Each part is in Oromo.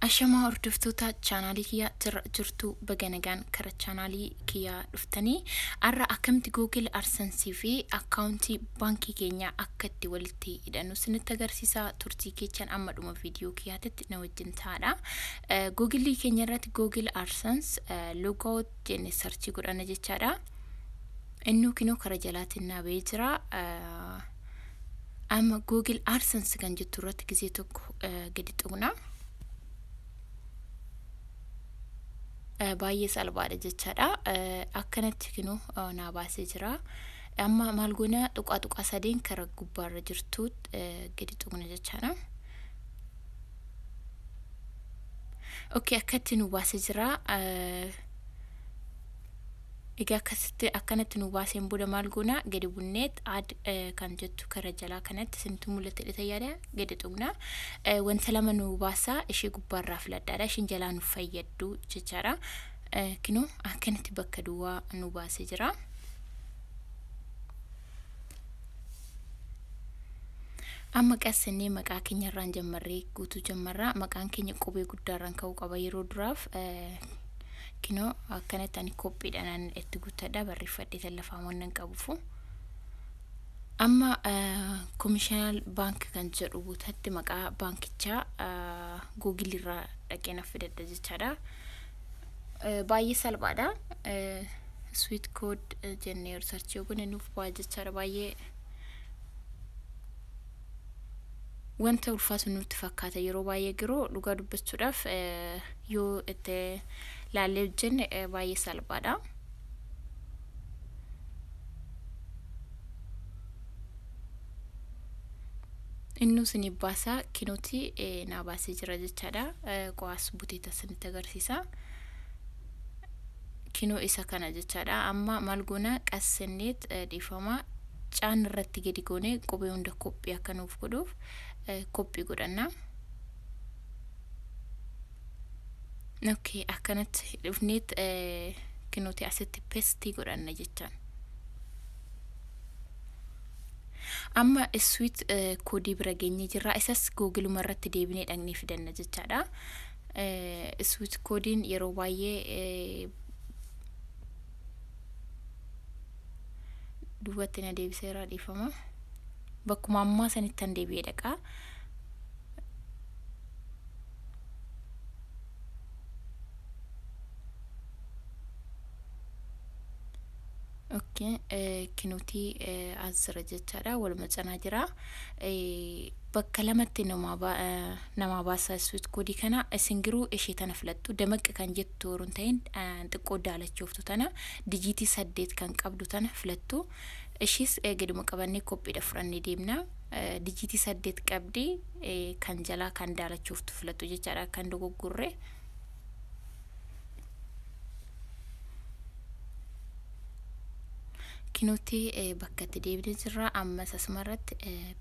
Ashamaa hordoftoota chaanaalii kiyyaa jirtu, baga nagaan kara chaanaalii kiyyaa dhuftanii. Har'a akkamitti Google AdSense fi akkaawuntii baankii keenyaa akka itti walitti hidhannu isinitti agarsiisa. Turtii keechaan amma dhuma viidiyoo kiyyaatitti na wajjin ta'aadha. Google keenya irratti Google AdSense logout jennee search godhanna jechaadha. Innuu kinoo kara jalaatiin naa bahee jira. Amma Google AdSense kan jettu irratti gizee tokko gadi tuqna. Baay'ee salphaadha jechaadha. Akkanatti kinoo naa baasee jira. Amma maal goona? Tuqaa tuqaa sadeen kara gubbaarra jirtu gadi tuqna jechaadha. Okay, akkatti nu baasee jira. Egaa akkasitti akkanatti nu baaseen booda maal goona? Gadi bunneet add kan jettu kara jalaa kanatti isinitti mul'ata jedhee yaada, gadi tuqna. Wanta lama nu baasaa, ishee gubbaarraa filadhaadha. Isheen jalaa nu fayyaddu jechaadha. Kinoo akkanatti bakka duwwaa nu baasee jira. Amma qassannee maqaa keenya irraan jammarree guutuu jammarraa. Maqaan keenya qubee guddaarraan ka'uu qaba yeroo duraaf. Kinoo akkanatti ani kophiidhaan itti guuttadha, barreeffadhee tallafaa waan qabuufu. Amma Commercial Bank kan jedhu guutatti maqaa baankichaa Google irraa dhaqee naaf fidadha jechaadha. Baay'ee salphaadha. Swift code jennee search yoo goone nuuf bu'aa jechaadha. Baay'ee wanta ulfaatu nutti fakkaata yeroo baay'ee, garuu dhugaa dubbachuudhaaf yoo itti laallee hojjenne baay'ee salphaadha. Innuu isinii baasaa, kinuuti naa baasee jira jechaadha. Qo'aas buteeta isinitti agarsiisa. Kinoo isa kana jechaadha. Amma maal goona? Qassenneet, dhiifama, caan irratti gadi goonee qubee hunda kophii akka nuuf godhuuf kophii godhanna. Okay, akkanatti dhufneet kinuuti asitti paste godhanna jechaan. Amma swift code bira geenye jirra. Isas Googiluma irratti deebinee dhaqnee fidanna jechaadha. Swift koodiin yeroo baay'ee duubatti na deebiseera, dhiifama. Bakkuma ammaa sanittan deebi'ee dhaqaa. Okay, kinuutii as jira jechaadha. Waluma cinaa jira. Bakka lamatti namaa baasa swift code kana. Isin garuu ishee tana filattu. Damaqqa kan jettu yeroo hin ta'in, xiqqoo daalachooftu tana, dijiitii 8 kan qabdu tana filattu. Ishiis gaduma qabannee kophiidha fudhannee deemna. Dijiitii 8 qabdi, kan jalaa kan daalachooftu filattu jechaadha, kan dogoggorre. Kinuutti bakka itti deebinee jirra. Ammas asumarratti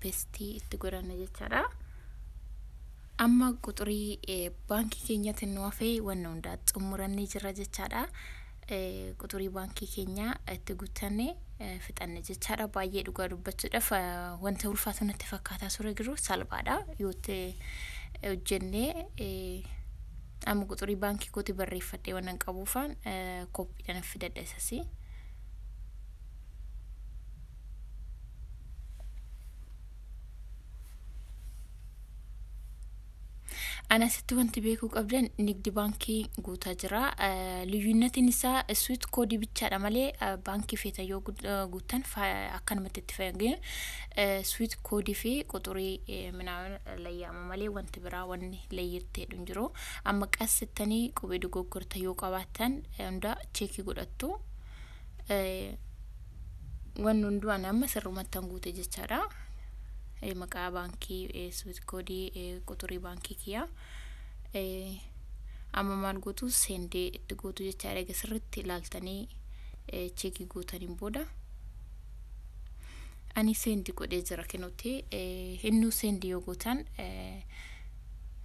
paste itti godhanna jechaadha. Amma quxurii baankii keenyatti nu hafee wanna hundaa xumurannee jirra jechaadha. Quxurii baankii keenyaa itti guutannee fixanne jechaadha. Baay'ee dhugaa dubbachuudhaaf wanta ulfaatu natti fakkaataa ture, garuu salphaadha yoo itti hojjennee. Amma quxurii baankii kooti barreeffadhee waan qabuufaan kophiidhaan fidadha isasii. Ana asitti wanti beekuu qabdan nigdi baankii guutaa jira. Liyyunnatiin isaa swift code bichaadha malee baankii feetan yoo guuttan akkanumatti itti fayyadamu. Swift code fi quxurii minaamin layyaama malee wanti biraa wanni layyattee hin jiru. Amma qassittanii qubee dogoggorta yoo qabaattan hunda check godhattu. Wanni hunduu ani amma sirrumattan guute jechaadha. Maqaa baankii, swift code, quxurii baankii kiyyaa. Amma maal gootu? Send itti gootu jechaadha. Egaa sirriitti ilaaltanii check gootaniin booda ani send godhee jira kinuuti. Innuu send yoo gootan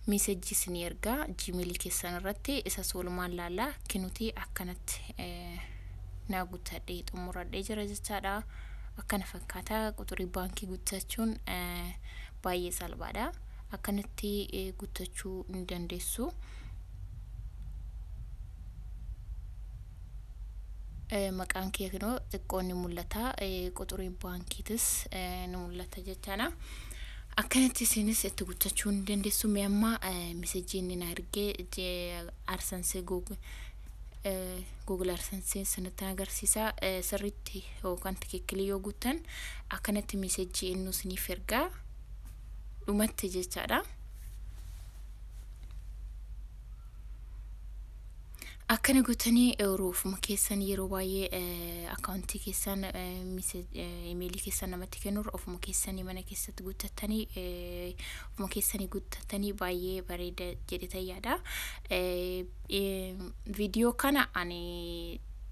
message isinii ergaa Gmail keessan irratti, isas walumaan laallaa. Kinuuti akkanatti naa guuttadhee xumuradhee jira jechaadha. Akkana fakkaata, quxurii baankii guuttachuun baay'ee salphaadha. Akkanatti guuttachuu ni dandeessu. Maqaan kiyya kinoo xiqqoon ni mul'ata. Quxuriin baankiitis ni mul'ata jechaadha. Akkanatti isinis itti guuttachuu ni dandeessu. Mee amma message inni na ergee AdSense Google AdSense sanatti agarsiisa. Sirriitti yookaan tikikkilii yoo guuttan akkanatti message inni isiniif ergaa dhumatti jechaadha. Akkana gootanii yeroo ofuma keessan yeroo baay'ee akkaawuntii keessan imeelii keessan namatti kennuurra ofuma keessanii mana keessatti guuttattanii, ofuma keessanii guuttattanii baay'ee bareeda jedhetan yaada. Viidiyoo kana ani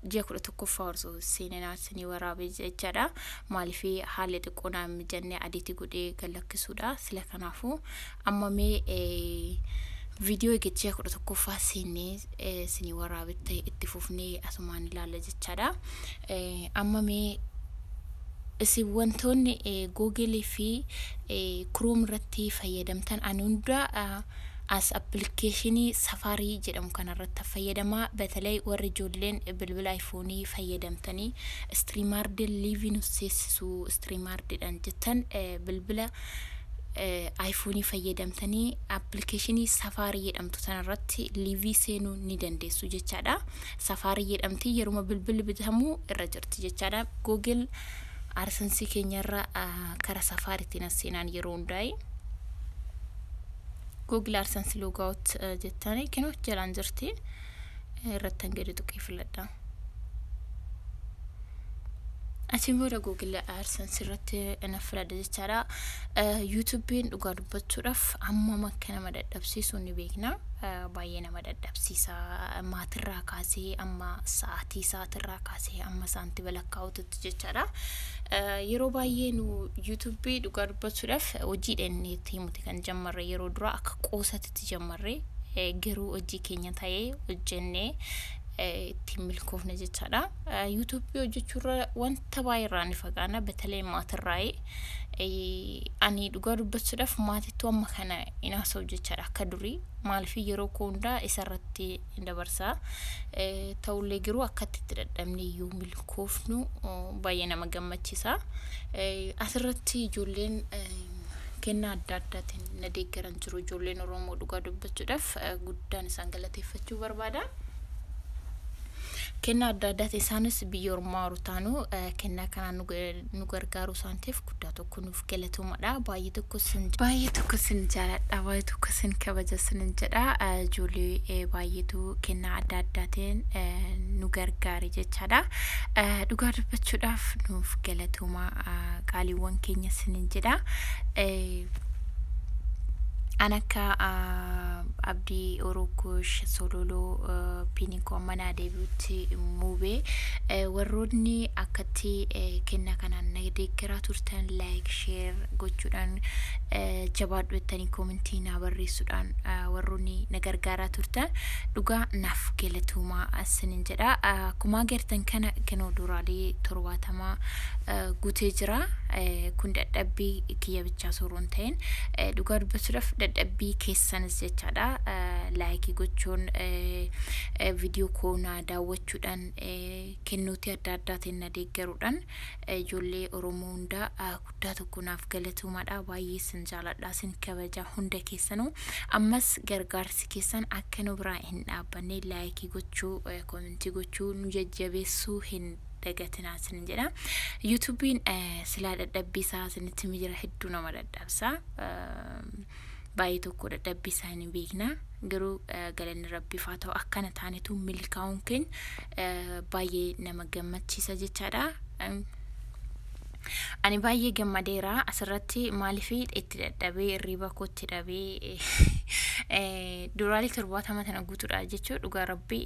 ji'a 11ffaa osoo seenaa isinii waraabee jechaadha. Maaliif haalli xiqqoo naan mijannee adiitti godhee gad lakkisuudha. Sila kanaafuu amma mee viidiyoo eega ji'a 11ffaa seennee isinii waraabetti itti fufnee asumaan ilaalla jechaadha. Amma mee isin wantoonni Google fi Chrome irratti fayyadamtan, ani hunda as appilikeeshinii Safari jedhamu kanarratti fayyadamaa. Betalay warri ijoolleen bilbila iPhone fayyadamtanii StreamYard live nu seessisuu StreamYardiidhaan jettan, bilbila iPhone fayyadamtanii appilikeeshinii Safari jedhamtu sanarratti live seenuu ni dandeessu jechaadha. Safari jedhamti, yeruma bilbilli bitamuu irra jirti jechaadha. Google AdSense keenyarra kara Safariitiin as seenaan yeroo hundaa'e. Google AdSense logout jettanii kinoo jalaan jirti, irratti gadi tuqee filadha. Achiin booda Google AdSense irratti na filadha jechaadha. YouTube'n dhugaa dubbachuudhaaf hammam akka nama dadhabsiisu ni beekna. Baay'ee nama dadhabsiisa. Maatirraa kaasee amma sa'aatii, sa'aatirraa kaasee amma saantiba lakkaa'ututti jechaadha. Yeroo baay'ee nu YouTube dhugaa dubbachuudhaaf hojiidhaan itti himuti kan jammarre, yeroo dura akka qoosatitti jammarre, garuu hojii keenya ta'ee hojjennee ittiin milkoofne jechaadha. YouTube hojjechuurra wanta baay'ee irraa ni fagaana, batalee maatirraa'ee ani dhugaa dubbachuudhaaf maatittuu amma kana hin haasa'u jechaadha akka durii. Maaliif yeroo koo hundaa isarratti hin dabarsaa. Ta'ullee garuu akkatti itti dadhabne iyyuu milkoofnu baay'ee nama gammachiisa. Asirratti ijoolleen kennaa adda addaatiin na deeggaran jiru. Ijoolleen Oromoo dhugaa dubbachuudhaaf guddaan isaan galateeffachuu barbaada. Kennaa adda addaati isaanis biyya ormaa taanu kennaa kanaan nu gargaaru isaaniitiif guddaa tokko nuuf galatomadha. Baay'ee tokko sin jaaladha. Baay'ee tokko sin kabaja sin jedha. Ijoollee baay'eetu kennaa adda addaatiin nu gargaare jechaadha. Dhugaa dubbachuudhaaf nuuf galatoma, qaaliiwwan keenya sin jedha. An akka Abdii Orokosh Sololoo piiniin koo amma naa deebi'utti muubee, warroonni akkatti kennaa kanaan na deeggaraa turtan, like, share gochuudhaan, jabaadhu jettanii koomentii naa barreessuudhaan warroonni na gargaaraa turtan dhugaa naaf galatuumaa isinin jedha. Akkuma agartan kana kinoo duraalee 70 guutee jira. Kun dadhabbii kiyya bichaa osoo hin ta'in dhugaa dubbachuudhaaf dadhabbii keessanis jechaadha. Like gochuun, viidiyoo koo naa daawwachuudhaan, kennuutii adda addaatiin na deeggaruudhaan ijoollee Oromoo hundaa guddaa tokko naaf galatuumaadha. Baay'ee sin jaaladha, sin kabaja hunda keessanuu. Ammas gargaarsi keessan akka nu biraa hin dhaabbanne like gochuu, koomentii gochuu, nu jajjabeessuu hin dagatinaa sin jedha. YouTube'n silaa dadhabbii isaa isinitti mijira, hedduu nama dadhabsa. Baay'ee tokko dadhabbii isaa hin beekna. Garuu galanni Rabbiif haa ta'u, akkana taanetu milkaa'uun keenya baay'ee nama gammachiisa jechaadha. Ani baay'ee gammadeera asirratti, maaliif itti dadhabee, hirriba kootti dhabee duraalee 70 tana guutuudha jechuun dhugaa Rabbii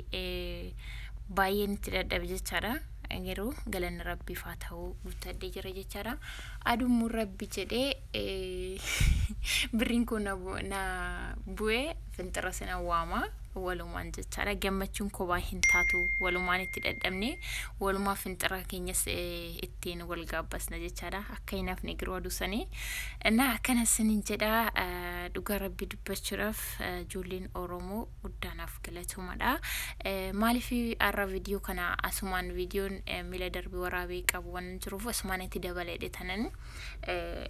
baay'een itti dadhabe jechaadha. Garuu galanni Rabbiif haa ta'u, guuttadhee jira jechaadha. Aduun Rabbi jedhee birriin kun na bu'ee finxira sana waama. Walumaan jechaadha. Gammachuun kophaa hin taatu, walumaan itti dadhabne, walumaa finxiraa keenyas ittiin wal gaabbasna jechaadha. Akka hin hafne giroo aduu sanii. Na akkana isiniin jedha, dhugaa rabbi dubbachuudhaaf ijoolleen Oromoo guddaanaaf galatumadha. Maaliif har'a viidiyoo kana asumaan viidiyoon miila darbe waraabee qabu waan jiruuf asumaan itti dabalee tanan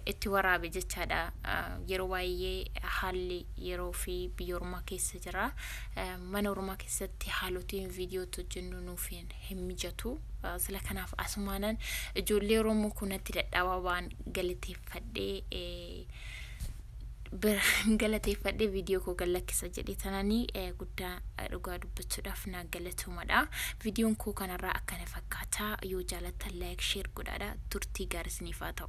itti waraabe jechaadha. Yeroo baay'ee haalli yeroo fi biyya ormaa keessa jira. Mana ormaa keessatti haalotiin viidiyoo hojjennu nuuf hin mijatu. Sila kanaaf asumaanan ijoollee Oromoo kunatti dadhabaa waan galateeffadhee galateeffadhee viidiyoo koo gallakkisa jedhee tananii guddaa dhugaa dubbachuudhaaf naa galatumadha. Viidiyoon koo kanarraa akkana fakkaata. Yoo jaalattan like, share godhaadha. Turtii gaarii isiniif haa ta'u.